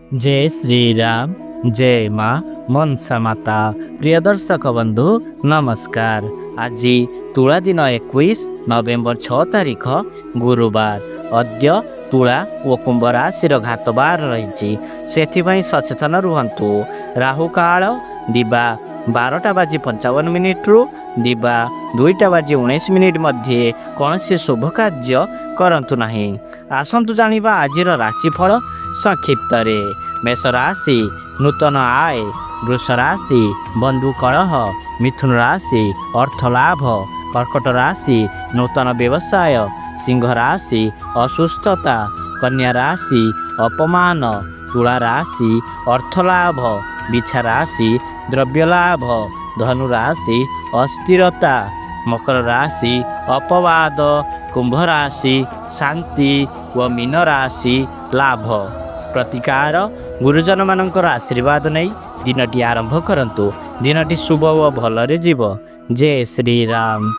ଜୟ ଶ୍ରୀରାମ, ଜୟ ମା ମନସା ମାତା। ପ୍ରିୟ ଦର୍ଶକ ବନ୍ଧୁ, ନମସ୍କାର। ଆଜି ତୁଳା ଦିନ 21 ନଭେମ୍ବର 6 ତାରିଖ ଗୁରୁବାର। ଅଦ୍ୟ ତୁଳା ଓ କୁମ୍ଭ ରାଶିର ଘାତବାର ରହିଛି, ସେଥିପାଇଁ ସଚେତନ ରୁହନ୍ତୁ। ରାହୁକାଳ ଦିବା 12ଟା ବାଜି 55 ମିନିଟ୍ରୁ ଦିବା 2ଟା ବାଜି 19 ମିନିଟ୍ ମଧ୍ୟରେ କୌଣସି ଶୁଭ କାର୍ଯ୍ୟ କରନ୍ତୁ ନାହିଁ। ଆସନ୍ତୁ ଜାଣିବା ଆଜିର ରାଶିଫଳ ସଂକ୍ଷିପ୍ତରେ। ମେଷ ରାଶି, ନୂତନ ଆୟ। ବୃଷ ରାଶି, ବନ୍ଧୁ କଳହ। ମିଥୁନ ରାଶି, ଅର୍ଥ ଲାଭ। କର୍କଟ ରାଶି, ନୂତନ ବ୍ୟବସାୟ। ସିଂହ ରାଶି, ଅସୁସ୍ଥତା। କନ୍ୟା ରାଶି, ଅପମାନ। ତୁଳା ରାଶି, ଅର୍ଥ ଲାଭ। ବିଛା ରାଶି, ଦ୍ରବ୍ୟ ଲାଭ। ଧନୁ ରାଶି, ଅସ୍ଥିରତା। ମକର ରାଶି, ଅପବାଦ। କୁମ୍ଭ ରାଶି, ଶାନ୍ତି ଓ ମୀନ ରାଶି, ଲାଭ। ପ୍ରତିକାର, ଗୁରୁଜନମାନଙ୍କର ଆଶୀର୍ବାଦ ନେଇ ଦିନଟି ଆରମ୍ଭ କରନ୍ତୁ। ଦିନଟି ଶୁଭ ଓ ଭଲରେ ଯିବ। ଜୟ ଶ୍ରୀରାମ।